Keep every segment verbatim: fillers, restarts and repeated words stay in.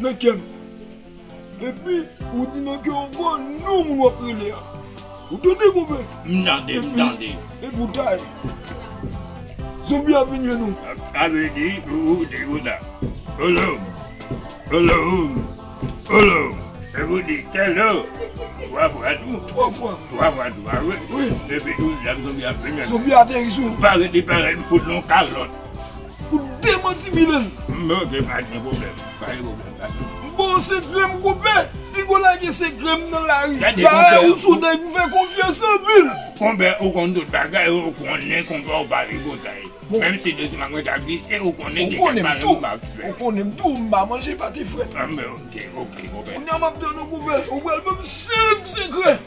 Senkyèm. Epi, ou di nan kè w ankò non moun w ap rele a. Ou tande, konpè? M tande, m tande. Epi, epi w ta ye. Zonbi a vin jwenn ou. A, a vle di, ou, ou di konsa. Olo, olo, olo. Epi w di, kèlo. Twa fwa tou. Twa fwa. Twa fwa tou, a wi. Wi. Epi, ou di, zonbi a vin jwenn ou. Zonbi a ateri sou ou. Parèt, li parèt, m fout nan yon kalòt. Ou demantibilen. M, ok, pa gen pwoblèm. Pa gen pwoblèm, gason. Bon, se krèm, konpè. Piga w lage se krèm nan lari. Gade, la, konpè, ou sou nèg, m fè konfyans anpil. Konpè, ou konn tout bagay, ou konnen, konpè, ou pa tripotay. Bon. Menm si de si magwen ta glise, ou konnen ki kèk bagay ou pa fè. Ou konnen m tou, m pa manje pate frèt. Ah, men, ok, ok, konpè. Kounye a m ap tann ou, konpè. Ou pral ban m senk sekrè.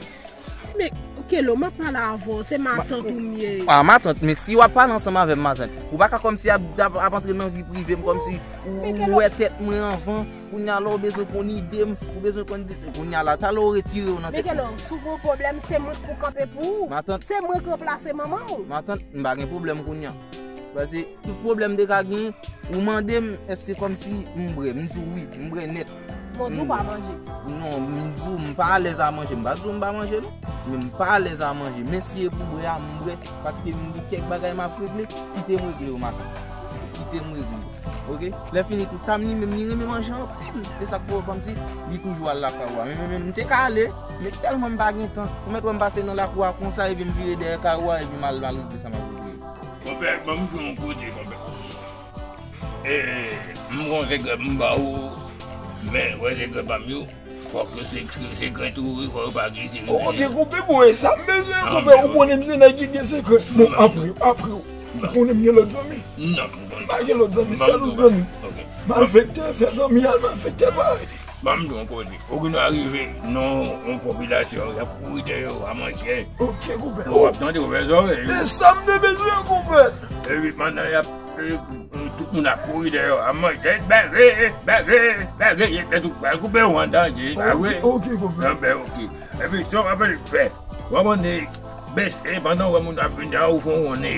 Men, Kelo, m ap pale avè w, se matant ou m ye. Ah, matant, men si w ap pale ansanm avè m, matant, ou pa ka kòmsi ap, ap, ap antre nan vi prive m, kòmsi ou, ou wè tèt mwen anvan, kounye a la ou bezwen konn ide m, ou bezwen konn ide, kounye a la, talè ou retire w nan tèt mwen. Men Kelo, si w gen yon pwoblèm, se mwen k pou kanpe pou ou. Matant. Se mwen k ranplase manman w. Matant, m pa gen pwoblèm kounye a. Paske tout pwoblèm te ka genyen, ou mande m èske kòmsi m bwè. M di w wi, m bwè nèt. Bon, di w pa manje. Non, m di w m pa alèz a manje. M pa di w m pa manje, non. Men m pa alèz a manje. Men si e pou bwè a, m bwè. Paske m gen kèk bagay m ap regle. Kite m regle yo, matant. Kite m regle yo. Ok? Lè fini tou, Tam li menm, li renmen manje anpil. E sa k fè w kòmsi li toujou al lakay ou a. Men, men, men, m te ka ale, men tèlman m pa gen tan. Ou mèt wè m pase nan lakou a konsa, epi m vire dèyè kay ou a, epi m al, m al regle sa m ap regle yo. Konpè, ban m di w yon kote, konpè. E, m gon sekrè m ba ou, men, wè sekrè pa m yo, fòk yo se, sekrè tou, wi, fòk yo pa glise. Ok, konpè, bon, e sa m bezwen, konpè, ou konnen m se nèg ki gen sekrè. Bon, apre, apre, ou konnen m gen lòt zanmi. Non, m konnen. M pa gen lòt zanmi, sèl ou zanmi. Ok. Malfektè, fè zanmi al malfektè, pare. Ban m di w yon koze. Ou gen dwa rive nan yon popilasyon, y ap kouri dèyè w a manchèt. Ok, konpè. Ou ap tande, ouvè zòrèy ou. Se sa m te bezwen, konpè. Epi pandan y ap, e, tout moun ap kouri dèyè w a manchèt, bève, bève, bève, y ap tout pral koupe w an danje, pa vre? Ok, ok, konpè. Anben, ok. Epi sa w ap fè, w ap annik bese pandan w wè moun ap vini a, ou fè yon wonn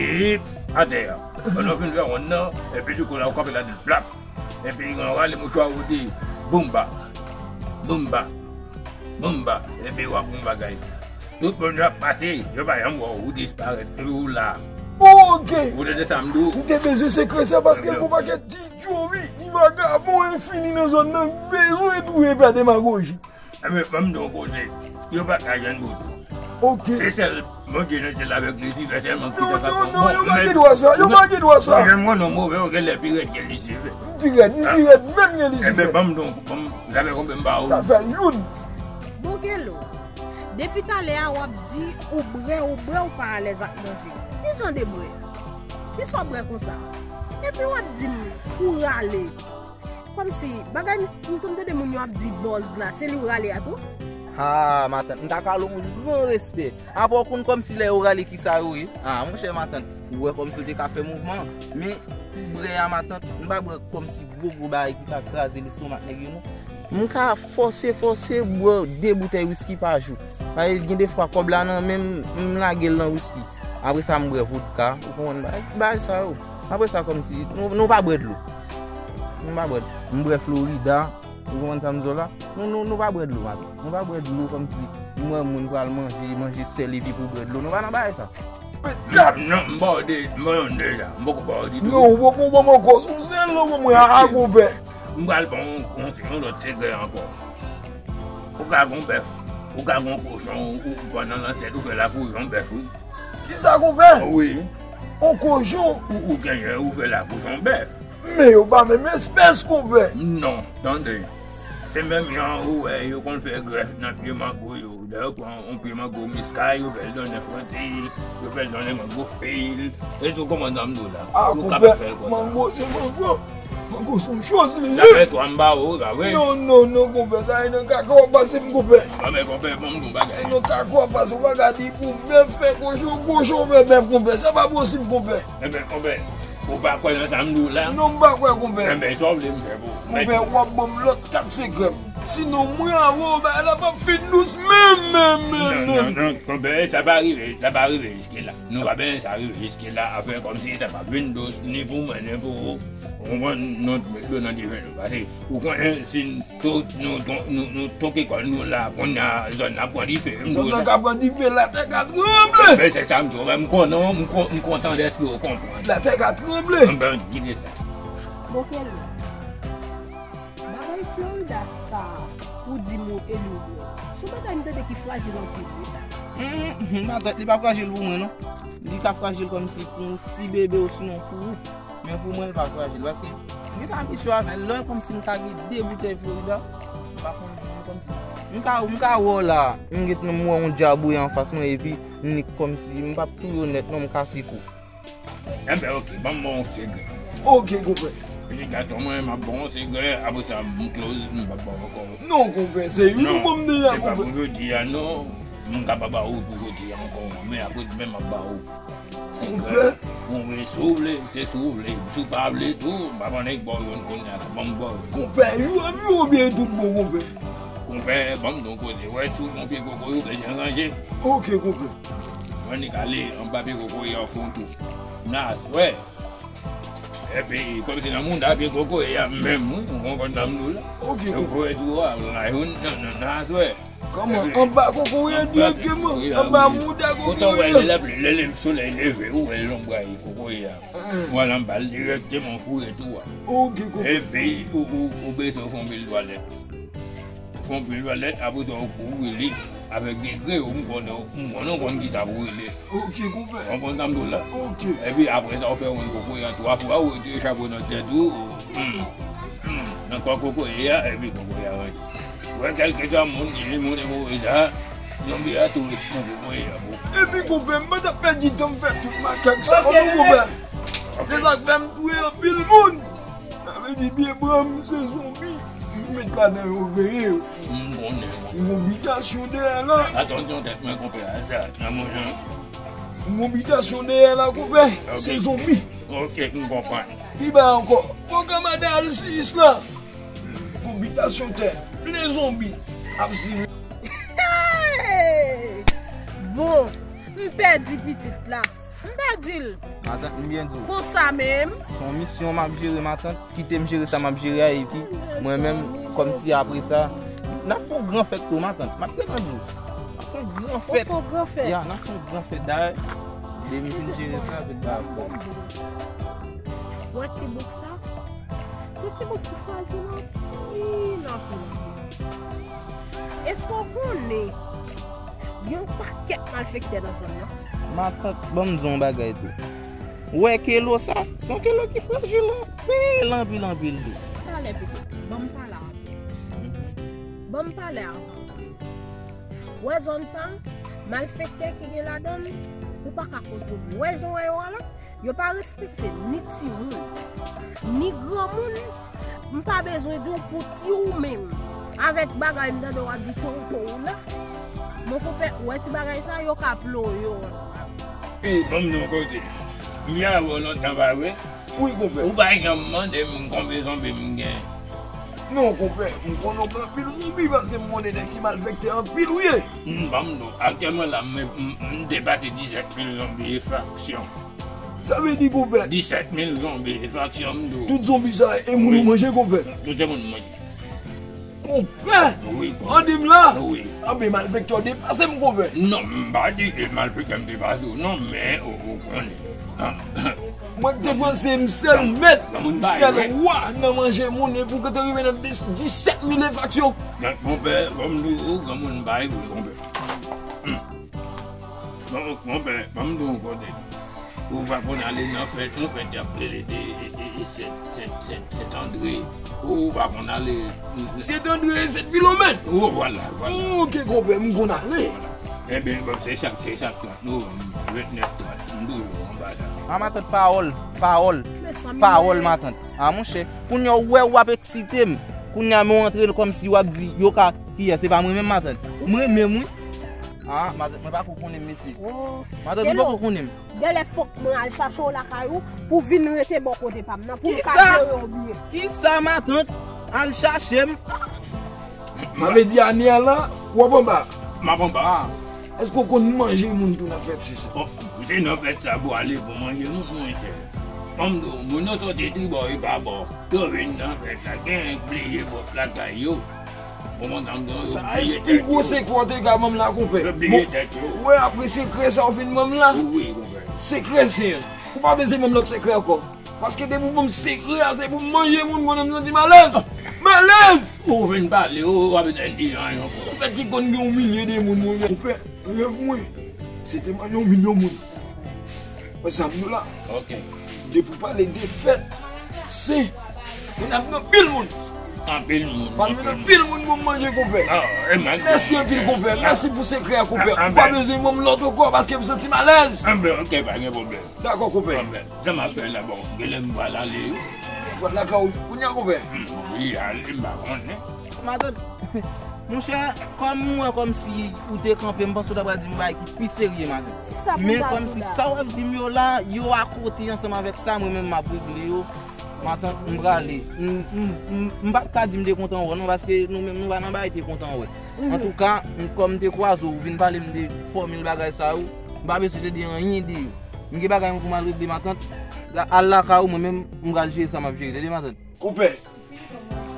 atè a. Pandan w fin fè wonn nan, epi tou kou la, ou kanpe la di plap. Epi ou rale mouchwa ou di, boumba, boumba, boumba. Epi w ap yon bagay. Tout moun yo ap pase, yo pa janm wè w, ou disparèt, epi ou la. Ok. Ou tande sa m di w? M te bezwen sekrè sa paske gon pakèt ti djori, ti vagabon enfini nan zòn nan, bezwen touye pè demagoji. Enben, ban m di w yon koze. Yo pa ka jwenn bout ou. Ok. Se sèl Bondye nan syèl la avèk Lisifè sèlman ki ta ka fè w. Non, non, non, yo pa gen dwa sa, yo pa gen dwa sa. Ou gen yon non move, ou genlè pi rèd ke Lisifè. M pi rèd, m pi rèd menm ke Lisifè. Enben, ban m di w, ban m, sa fè konbyen m ba ou? Sa fè youn. Bon, Kelo, depi talè a w ap di ou brè, ou brè, ou pa alèz ak manje. Ki jan de brè? Ki sa w brè konsa? Epi w ap di m ou rale. Kòmsi, bagay m, m konn tande moun yo ap di bòz la, se li w rale a tou? Ha, matant, m ta ka lè w yon gran respè. Apa w konn kòmsi lè yo rale kisa yo ye? Ah, monchè matant, ou wè kòmsi w te ka fè mouvman. Men, pou brè a matant, m pa brè kòmsi gwo gwo bagay ki ka kraze lestomak nèg yo non. M ka fòse, fòse bwè de boutèy wiski pa jou. Paske gen de fwa kòb la nan men m, m lage l nan wiski. Apre sa, m bwè vodka, ou konprann bagay, bagay sa yo. Apre sa, kòmsi, nou, nou pa bwè dlo. Nou pa bwè dlo. M bwè Florida, ou konprann sa m di w la? Nou, nou, nou pa bwè dlo, matant. Nou pa bwè dlo kòmsi, m wè moun pral manje, manje sèl epi pou bwè dlo. Nou pa nan bagay sa. Non, m ba w de, m ba w youn deja. M poko ba w ditou. Non, ou poko ban m ankò. Sou sèl non mwen a, a konpè. M pral ba w yon konsèy, yon lòt sekrè ankò. Ou ka gon bèf, ou ka gon kochon, ou, ou pandan lansèt, ou fè lakou yon bèf, wi. Kisa konpè? Wi. On kochon? Ou, ou genyen, ou fè lakou yon bèf. Men yo pa menm espès konpè. Non, tande. Se menm jan ou wè yo konn fè grèf nan pye mango yo. Lè yo pran yon pye mango miska, yo fè l donnen frite, yo fè l donnen mango fri. E tou kòman zanmi w la? A, konpè, mango se mango. Mango se yon choz li ye. Sa fè twa m ba ou, pa vre? Non, non, non, konpè, sa e nan kaka w ap pase m, konpè. Anben, konpè, ban m di w bagay. Se nan kaka w ap pase, w pa ka di pou bèf fè kochon, kochon fè bèf, konpè. Sa pa posib, konpè. Enben, konpè, ou pa kwè nan sa m di w la? Non, m pa kwè, konpè. Enben, sa w vle m fè pou ou? Konpè, w ap ban m lòt kat sekrè m. Sinon, mwen avè w, bagay la p ap fin dous menm, menm, menm, non, non, menm. Non, konpè, sa pa rive, sa pa rive jiske la. Nou pa bezwen sa rive jiske la, afè kòmsi sa p ap vin dous, ni pou mwen, ni pou ou. Ou konprann, nou t met dlo nan dife nou. Paske, ou konnen, si n to-, nou, nou, nou, nou toke kò nou la, kounye a, zòn nan pran dife. Zòn nan ka pran dife, latè ka tranble. Men se sa m di w, m konnen, m kon-, m kontan dèske w konprann. Latè ka tranble. Anben, kite sa. Bon, Kelly, bagay Florida sa, ou di m ou Elio, se yon bagay m tande ki frajil anpil, wi. Hum, hum, matant, li pa frajil pou mwen, non. Li ka frajil kòmsi pou yon ti bebe osinon pou ou. Men pou mwen, li pa frajil. Paske m gentan abitye avè l. Lè kòmsi m ta gen de boutèy Florida, m pa konn, m kòmsi, m ka, m ka wè w la, m gentan wè yon djab ou ye anfas mwen, epi m nik kòmsi, m p ap touye w nèt, non, m kase kou. Enben, oke, ban m ba w yon sekrè. Oke, konpè. Pitit gason mwen, m ap ba w yon sekrè, apre sa, m close, m p ap ba w ankò. Non, konpè, se youn ou ban m deja, konpè. Non, se pa pou jodi a, non. M ka pa ba ou pou jodi a ankò, men apre demen, m ap ba ou. Konpè. Konpè, si w vle, se si w vle. Si w pa vle tou, m pa konnen ki bò w jwenn kounye a, ban m ba w. Konpè, jou ap jou oubyen tout bon, konpè? Konpè, ban m di w yon koze. Wè, si w gen yon pye kokoye, ou bezwen ranje. Oke, konpè. Mwen, nik ale anba pye kokoye a fè yon tou. Nan aswè. Epi, kòmsi nan mouda pye kokoye a menm, wi, ou konprann sa m di w la. Oke, konpè. Yo voye tou a, la, nan, nan, nan aswè. Kòman? Anba kokoye a dirèkteman? Anba mouda kokoye a? Kote w wè lè, lè, lè solèy leve, ou wè lonbray kokoye a. Vwala, anba l dirèkteman foure tou a. Oke, konpè. Epi, ou, ou, ou bezwen fè yon pil twalèt. Fè yon pil twalèt, apre sa, ou kouvri li avèk degre yo, m konnen, m konnen ou konn kisa pou rele. Oke, konpè. Ou konprann sa m di w la? Oke. Epi, apre sa, ou fè wonn kokoye a twa fwa, ou retire chapo nan tèt ou. Hmm. Hmm. Nan kò kokoye a, epi kokoye a rete. Wè, kèlkeswa moun ki vin monte kokoye sa, zonbi a tou ret nan kokoye a, bro. Epi, konpè, m pa t ap pèdi tan m fè tout makak sa, non, konpè. Se sa k fè m touye anpil moun. Sa vle di, pye bran m, se zonbi. M met ladan yo veye yo. M konnen, m konnen. M gon bitasyon dèyè la. Atansyon, tèt mwen, konpè, a sa, nan mwen, an. M gon bitasyon dèyè la, konpè. Se zonbi. Oke, m konprann. Pi ba ankò. Bon, kanmad Alsis la. Gon bitasyon tè. Plen zonbi. Ap sire. Bon, m pèdi pitit la. M pèdi l. Matant, m byen di w. Konsa menm. Se yon misyon m ap jere, matant. Kite m jere sa m ap jere a, epi mwen menm, kòmsi apre sa, n ap fè yon gran fèt tou, matant. M ap gentan di w. N ap fè yon gran fèt. Ou fè yon gran fèt? Ya, n ap fè yon gran fèt. Dayè, lè m fin jere sa, tout bagay ap bon. Wè ti bouk sa? Se ti bouk ki frajil anpil, anpil, anpil. Èske w konnen yon pakèt malfektè nan zòn nan? Matant, ban m di w yon bagay tou. Ou wè kelo sa? Se yon kelo ki frajil anpil, anpil, anpil tou. Talè pitit, ban m pale avè w. Ban m pale avè w. Ou wè zòn sa? Malfektè ki gen ladan l, ou pa ka kontrole. Ou wè jan w wè yo a la? Yo pa respekte ni timoun, ni granmoun. M pa bezwen di w pou ti ou menm. Avèk bagay m tande w ap di tonton w la. Mon konpè, ou wè ti bagay sa, yo ka ploye w ansanm avè w. E, ban m di w yon koze. M ye avè w lontan, pa vre? Wi, konpè. Ou pa janm mande m konbyen zonbi m gen. Non, konpè, m konnen w gen anpil zonbi paske m konnen nèg ki malfektè anpil ou ye. M, ban m di w, aktyèlman la, m, m, m depase disèt mil zonbi e faksyon. Sa vle di, konpè? Disèt mil zonbi e faksyon, m di w. Tout zonbi sa, e moun ou manje, konpè? Tout se moun m manje. Konpè! Wi, konpè. Tande m la? Wi. Anben, malfektè w depase m, konpè. Non, m pa di ke malfektè m depase w, non, men ou, ou konnen. Mwen ki te panse m sèl mèt, m sèl wa nan manje moun, epi w te rive nan dis-, disèt mil e faksyon. Konpè, ban m di w, granmoun bay vre, konpè. Hmm. Bon, konpè, ban m di w yon kote. Ou pa konn ale nan fèt, yon fèt y ap rele de, e, e, e, Sent, Sent, Sent, Sent Andre. Ou pa konn ale. Sent Andre, Sent Filomèn. Oh, vwala, vwala. Oh, oke, konpè, m konn ale. Vwala. Enben, bon, se chak, se chak trant novanm, vennèf trant, m toujou anba sa. A matant, pawòl, pawòl, pawòl, matant. A, monchè, kounye a w wè w ap eksite m. Kounye a, men w antre kòmsi w ap di, yo ka, kiyès, se pa mwen menm, matant. Mwen menm, wi. A, matant, mwen pa ko konnen m, mesye. Matant, mwen pa ko konnen m. Genlè fòk mwen al chache w lakay ou pou vin rete bò kote pa m nan, pou nou ka jere w byen. Kisa, matant? Al chache m? Sa vle di ane a la, w ap anba. M ap anba. Èske w konn manje moun tou nan fèt Sen sa? Bon, se nan fèt sa pou ale pou manje moun, monchè. Kòm moun yo soti tribò e pa bò, yo vin nan fèt sa, gen k bliye pwòp lakay yo. Bon, bon, nan, nan, sa yo bliye pi tèt gwo yo. Sekrè w te ka ban m la, konpè. Yo bliye tèt yo. Bon, w wè, apre sekrè sa w fin ban m la, wi, konpè, sekrè Sen an. Ou pa bezwen ban m lòt sekrè ankò. Paske depi w ban m sekrè a, se pou m manje moun, konnen m santi malèz. Malèz! Ou vin pale, ou pa bezwen di anyen ankò. Ou fèt ki konn gen yon milye de moun, monchè. Konpè, rèv mwen, se te manje yon milyon moun. Wè zam yo la. Ok. Depi w pale de fèt Sen, mwen ap gen anpil moun. Anpil moun. Pale anpil moun pou m manje, konpè. Ah, e mèsi anpil, konpè. Mèsi pou sekrè a, konpè. Ah, ah, ou pa bezwen ban m lòt ankò paske m santi m alèz. Ah, ben, ok, pa gen pwoblèm. Dakò, konpè. Pwoblèm. Sa m ap fè la, bon, genlè m pral ale wi. Ou pral lakay ou kounye a, konpè? Hmm, wi, ale, m pa konnen. Matant, monchè, kòm m wè kòmsi ou te kanpe, m panse w ta pral di m bagay ki pi serye, matant. Men kòmsi sa w ap di m yo la, yo akote ansanm avèk sa, mwen menm m ap regle yo. Matant, m prale. M, m, m, m pa t ka di m te kontan wè w non, paske nou menm nou pa nan bagay te kontan wè. Antouka, m, kòm m te kwaze w, ou vin pale m de fòmil bagay sa yo, m pa bezwen tande anyen de yo. M gen bagay mwen pou m al regle, matant. Al lakay ou, mwen menm, m pral jere sa m ap jere, tande, matant. Konpè,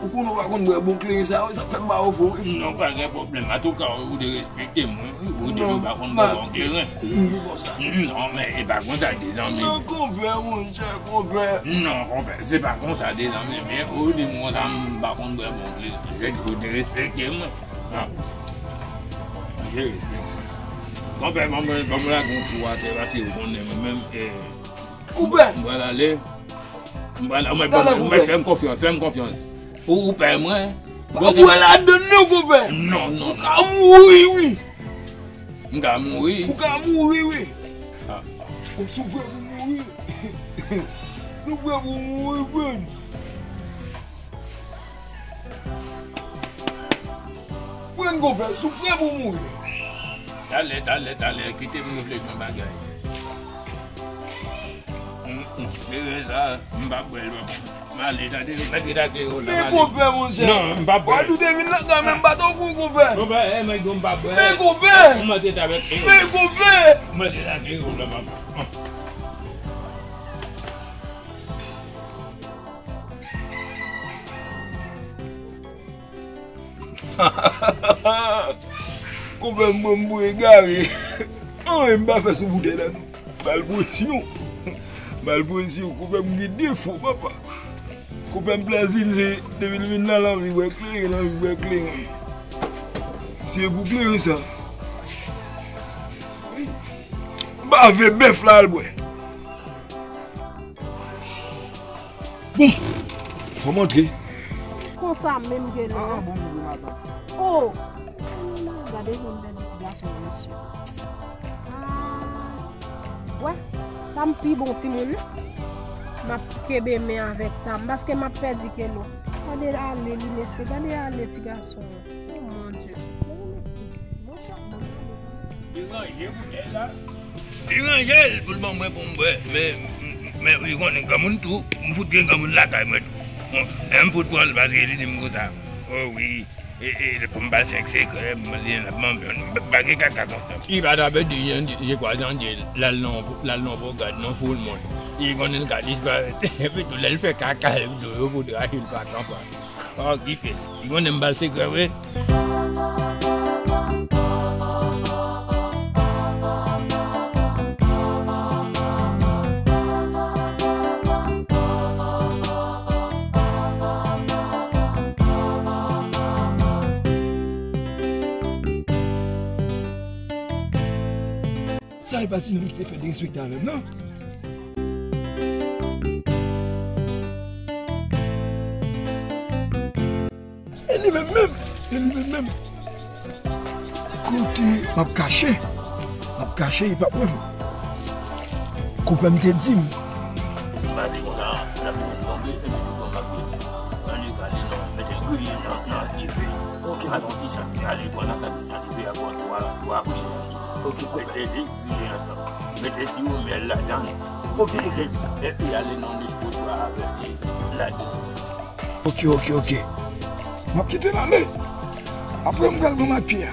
ou konnen w pa konn bwè bon kleren sa yo, sa fè m ba w fo wi. Non, pa gen pwoblèm. Antouka, ou te respekte m, wi. Ou di nou pa konn bwè bon kleren. Non, men e pa konsa de zanmi. Non, konpè, monchè, konpè. Non, konpè, se pa konsa de zanmi. Men ou di m konsa, m pa konn bwè bon kleren. Se ke ou te respekte m. Ah. Monchè, konpè, ban mwen, ban mwen lage yon kou atè, paske ou konnen mwen menm, e, konpè, m pral ale. M pral, mwen, mwen, fè m konfyans, fè m konfyans. Ou, ou pè mwen. Pa bwè ladann non, konpè. Non, non. Ou ka mouri, wi. M ka mouri. Ou ka mouri, wi. Ah. Ou si w prè pou mouri. Si w prè pou mouri, frè m. Pran konpè, si w prè pou mouri. Talè, talè, talè, kite m reflechi yon bagay. M, m, kleren sa, m pa bwè l, papa. M ale, tande, mèt rete ak kleren w la, m ale. Men konpè, monchè. Non, m pa bwè. W a di w te vin lakay, men m pa t ofri w, konpè. Konpè, e, mwen di w m pa bwè. Men konpè. M mèt rete avèk kleren w. Men konpè. M mèt rete ak kleren w la, papa. Konpè m pran m pou egare. Anyen m pa fè sou boutèy la non. Bal presyon. Bal presyon. Konpè m gen defo, papa. Konpè m plezi l se depi l vin la, l anvi bwè kleren, l anvi bwè kleren. Se pou kleren sa. M pa vle bèf la al bwè. Bon, fò m antre. Konsa menm ke non. Ah, ah, bon, bon, matant. Oh! Gade jan m pèdi ti gason an, mesye. Ah, wè, sa m pi bon timoun wi. M ap kenbe men avèk ta m, paske m ap pèdi kelo. Gade ale li, mesye, gade ale ti gason an. Oh, mon Dieu. Deranje pou nèg la. Deranje l pou l ban mwen pou m bwè. Men, men, men, li konnen granmoun tou. M fout gen granmoun lakay mwen tou. Bon, lè m fout pran l, paske li di m konsa. Oh wi. E, e, pou m pase ak sekrè, m li l ap manke. M pa gen kaka konsa. Li pa t ap di anyen, je kwa zange, l al nan, l al nan pwograd, nan foul moun. Li konnen l ka disparèt. Epi tou, lè l fè kaka, l di yo fout rache l pa kanpa. Pa okipe l. Li konnen m ba l sekrè vre. Sa e pa ti nonm ki te fè derespekte avè m, non? E li menm menm, e li menm menm. Kote m ap kache, m ap kache, li p ap wè m. Konpè m te di m. M pa di konsa, l ap vin tonbe, epi tout moun ap vin. Annik ale non, mete griye nan, nan dife. Ok. Alon ti sa, ale pran nan sa ki nan dife a, pran twa, twa griye. Ok, konpè. Mete li, griye ansanm. Mete ti womèl ladan l. Ok. Mete, epi ale nan lespotwa avèk li. Lage. Ok, ok, ok. M ap kite l ale. Apre m pral pran makye a.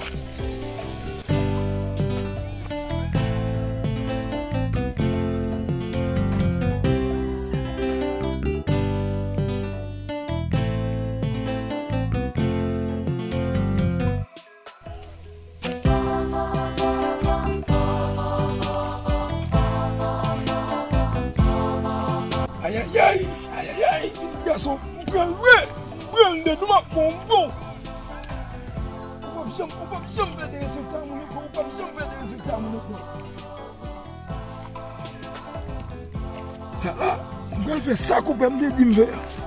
Ayayay, ayayay, pitit gason, m pral lwe, m pral de nou m ap bon bon. Ou p ap janm, ou p ap janm pèdi rezilta moun ankò, ou p ap janm pèdi rezilta moun ankò. Sa la, m pral fè sa konpè m te di m fè a.